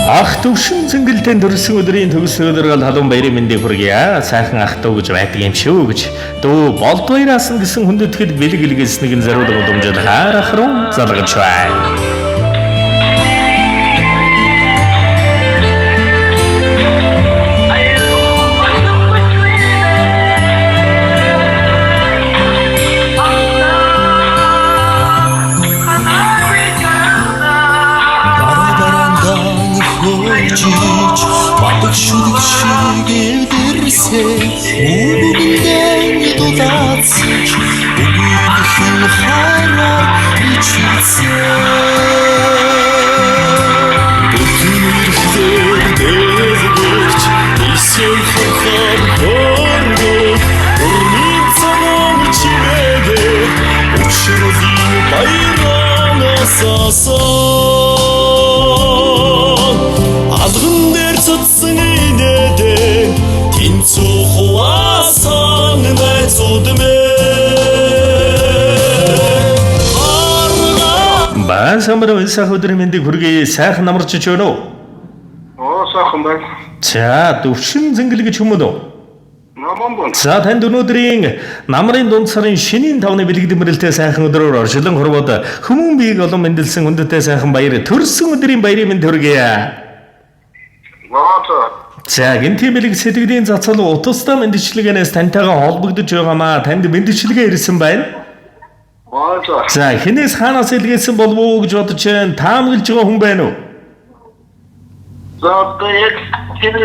Ах төвшин цэнгэлтэй төрсөн өдрийн төгс өдргөл халуун баярын мэндийг хүргье. Сайхан ах дүү гэж байдаг юм шүү гэж дүү Болдваяраас нь гэсэн хүндэтгэл бэлэг илгээснийг нь зориулан удамжил хайр ах руу залгаж байна. Бадаг шүлэг шиг эвдэрсэн үгүгэндээ дулаацж үгүйнхэн хайраар ичилсэн. Бүтэн ирэхлээр дэлгэрч Исэн хахаар хөргөх Урмын цагаан чимээгээр Учруулын баяраанаас асан. Алган дээр цацсан инээдэн тэнцүү хуваасан найзууд мэн. Ба самар сайхан өдрийн мэндийг хүргэе. Сайхан намарч байна уу? Оо, сайхан байна. За, Төвшин зэнгэл гэж хүмүүс үү? Номон бон. За, танд өнөөдрийн намрын дунд сарын шинийн 5-ны бэлэг дэмрэлтэй сайхан өдрөөр оршилон хорвоод хүмүүн биеийг олон мэндэлсэн хүндтэй сайхан баяр төрсөн өдрийн баярын мэнд хүргэе. За, гэнтийн бэлэг сэтгэлийн цацал утастай мэндчилгээнээс тантайгаа холбогдож байгаамаа. Танд мэндчилгээ ирсэн байна. За, хинээс хаанаас илгээсэн болов уу гэж бодож байна. Таамаглаж байгаа хүн байна уу? За, одоо яг тэр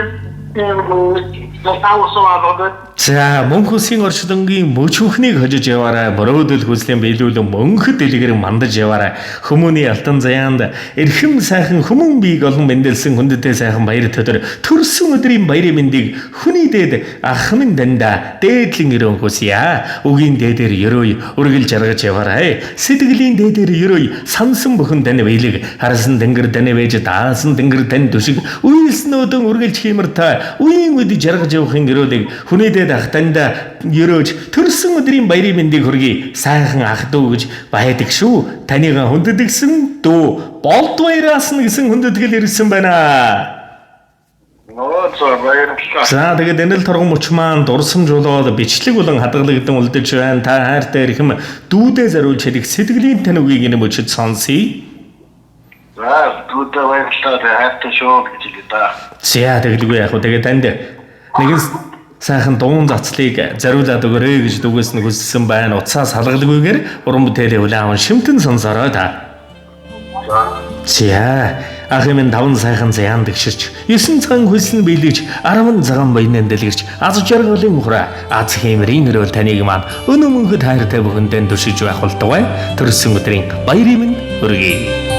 За, мөнх үсгийн орчлонгийн мөч бүхнийг хожиж яваарай. Мөрөөдөл хүслийн биелүүлэн мөнхөд дэлгэр мандаж яваарай. Хүмүүний алтан заяанд эрхэм сайхан хүмүүн биеийг олон мэндэлсэн хүндтэй сайхан баяр төдөр төрсөн өдрийн баярын мэндийг хүний дээд ах минь дандаа дээдлэн өрөөн хүсье. Үгийн дээдэр өрөөй үргэлж жаргаж яваарай. Сэтгэлийн дээдэр өрөөй сансан бүхэн тань биелэг харсан тэнгэр тань байж даасан тэнгэр тань төшиг үйлсэн өдөн үргэлж хиймэртэй үеийн үед жаргаж явахын өрөөлийг хүний дээд ах дандаа өрөөж төрсөн өдрийн баярын мэндийг хүргэе. Сайхан ах дүү гэж байдаг шүү. Таныг хүндэтгсэн дүү Болдваяраас нь гэсэн хүндэтгэл ирсэн байна. За, баярлалаа. За, тэгээд энэ л торгон мөч маань дурсамж болоод бичлэг болон хадгалагдан үлдэж байна. Та хайртай эрхэм дүүдээ зориулж хэлэх сэтгэлийн тань үгийг энэ мөчид сонсъё. За, дүүдээ баярлалаа. Хайртай шүү гэж хэлье да. За, тэгэлгүй яах вэ? Тэгээд танд нэгэн сайхан дуун цацлыг зориулаад өгөөрэй гэж дүүгээс нь хүссэн байна. Утсаас салгалгүйгээр уран бүтээлээ хүлээн аван шимтэн сонсороо та. За, ахын минь 5 сайхан заяан дэгширч, 9 цагаан хөлсөн биелэгч, 10 цагаан баянан дэлгэрч, аз жаргалын ухраа, аз хиймрийн өрөөл таныг маань өнөө мөнхөд хайртай бүхэндээ төшиж байх болтугай. Төрсөн өдрийн баярын минь хүргэе.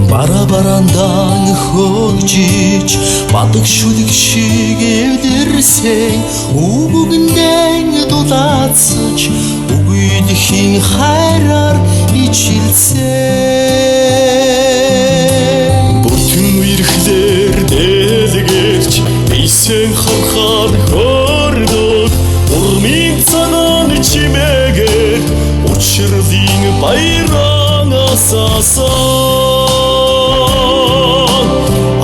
Бара барандан хөгжиж бадаг шүлэг шиг эвдэрсэн үгүгэндээ дулаацж үгүйнхийн хайраар ичилсэн. Бүтэн үерхлээр дэлгэрч Исэн хавхаар хөрдөг Урмын цагаан чимээгээр Учирлын баяраанаас асан.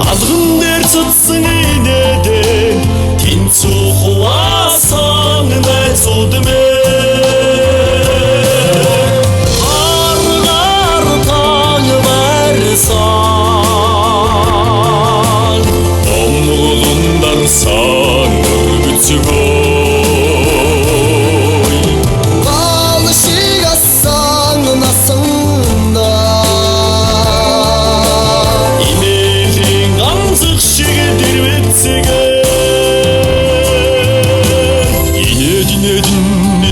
Алган дээр цацсан инээдэн тэнцүү хуваасан найзууд мэн. Аргаар тань барьсан Монголон дарсан өргөцгөө. Гал шиг асан насанда Инээлийн ганцх шиг дэрвэцгээ. Инээд инээдэн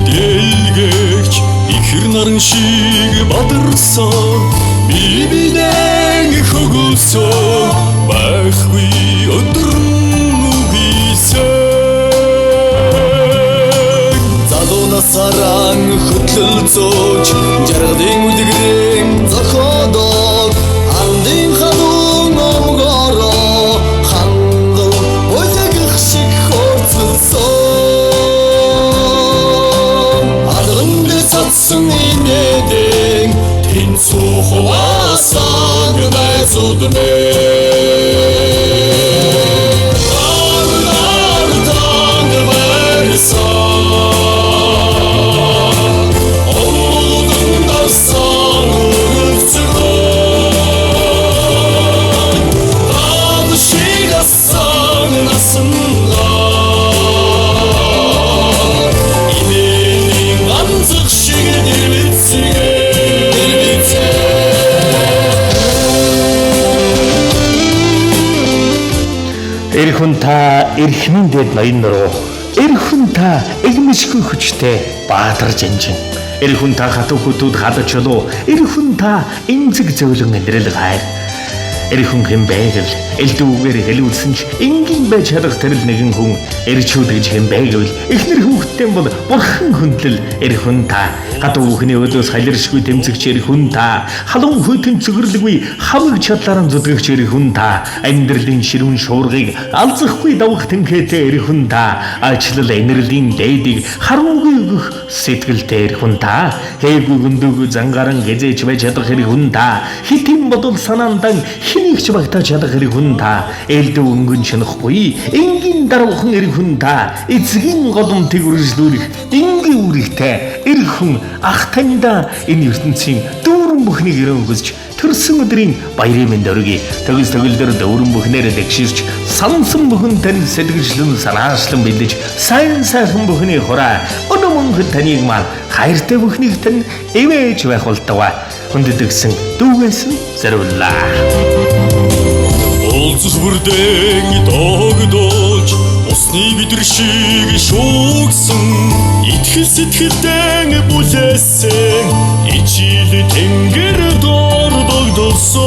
дэлгэгч ихэр наран шиг бадарсан би бинэн хөгөлсөн байхгүй өдөр үгийсэн. Залуу насаараа хөтлөл зөөж жаргалын үлгэрэн зохиодог андын халуун овгороо хангал бүлэгэх шиг хөөцөлсөн. Алган дээр цацсан инээдэн тэнцүү найзууд минь. Нар барьсан, Омболдон дарсан өргөцгөн, Тал шиг асан насандаа, Имээлийн ганцх шиг дэрвэцгээ, дэрвэцгээ. Эр хүн та эрхмийн дэд ноён нуруу. Эр хүн та эгмэшгүй хүчтэй баатар жанжин. Эр хүн та хатуу хөтүүд хадаж чулуу. Эр хүн та эмзэг зөөлөн амьдрал гайр. Эр хүн хэн бэ гэвэл элдвүүгээр хэлүүлсэн ч энгийн байж чадах тэрл нэгэн хүн. Эрчүүд гэж хэн бэ гэвэл эхнэр хүүхдтэй бол бурхан хүндлэл. Эр хүн та хатуу бүхний өлөөс халиршгүй тэмцэгч эр хүн та халуун хүйтэн цэгэрлэггүй хамаг чадлаараа зүтгэгч эр хүн та амьдралын ширүүн шуургыг алзахгүй давах тэнхээтэй эр хүн та ачлал энерлийн дээдийг харуулгүй өгөх сэтгэлтэй эр хүн та хээгүй гүндүүгүй зангаран гэзээч байж чадах эр хүн та хитэн бодол санаандан хэнийг ч багтааж чадах эр хүн та элдв өнгөн шинэхгүй энгийн даруухан эр хүн та эцгийн голомтыг үргэлжлүүлэх энгийн үүрэгтэй эр хүн ах таньда энэ ертөнцийн дүүрэн бүхнийг өрөөн хүсч төрсөн өдрийн баярын мэнд өргөе. Төгс төгөлдөр дүүрэн бүхнээр дэгширч сансан бүхэн тань сэтгэжлэн санаачлан бэлдэж сайн сайхан бүхний хураа өнөө мөнхөд таныг маань хайртай бүхнийг тань ивэж байх болтугай. Хүндэтгсэн дүүгээс нь зориуллаа. Уулзах бүрдэн догдолж усны бидэр шиг шүүгсэн, итгэл сэтгэлдэн бүлээсэн ичил тэнгэр дор догдолсон.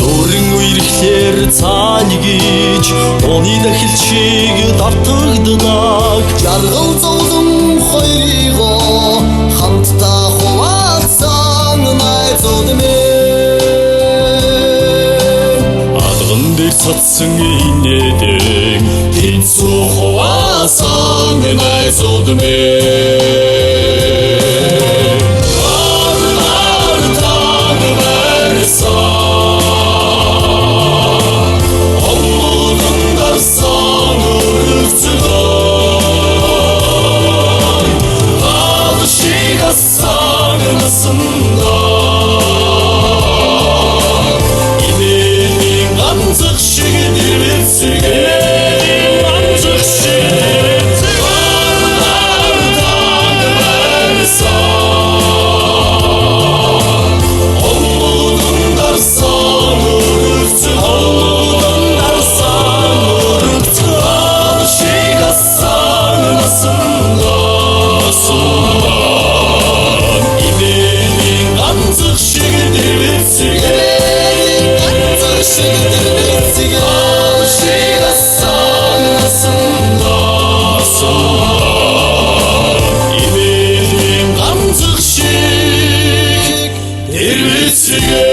Дөрөн үерхлээр цаалгиж тооны дахил шиг давтагдлаа. Жаргал зовлон хоёрыгоо хамтдаа хуваалцсан найзууд минь. Адган дээр цацсан инээдэн хэцүү хуваасан найзууд минь. Нар таг барьсан, Омболдон дарсан өргөцгөн, Тал шиг асан насандаа, Имээлийн ганцх шиг дэрвэцгээ, ганцх шиг дэрвэцгээ. Нар таг барьсан, Омболдон дарсан өргөцгөн, Омболдон дарсан өргөцгөн, Тал шиг асан насандаа, Имээлийн ганцх шиг дэрвэцгээ, Ганцхан шиг дэрвэцгээ. Тал шиг асан насандаа, Имээлийн ганцх шиг дэрвэцгээ.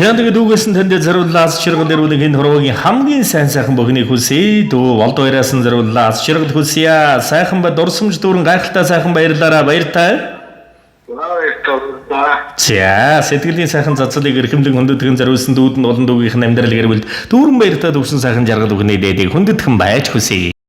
За тэгээд үүгээс нь танд зориуллаа аз жаргал дэрвэлэг энэ хорвогийн хамгийн сайн сайхан бүхнийг хүсье. Дүү болд баяраас нь зориуллаа аз жаргал хүсье. Сайхан ба дурсамж дүүрэн гайхалтай сайхан баярлаараа баяртай. За баярлалаа. За сэтгэлийн сайхан цацлыг эрхэмлэн хүндэтгэн зориулсан дүүд нь олон дүүгийнх нь амьдрал гэр бүлд дүүрэн баяртай төвшин сайхан жаргал бүхний дээдийг хүндэтгэн байж хүсье.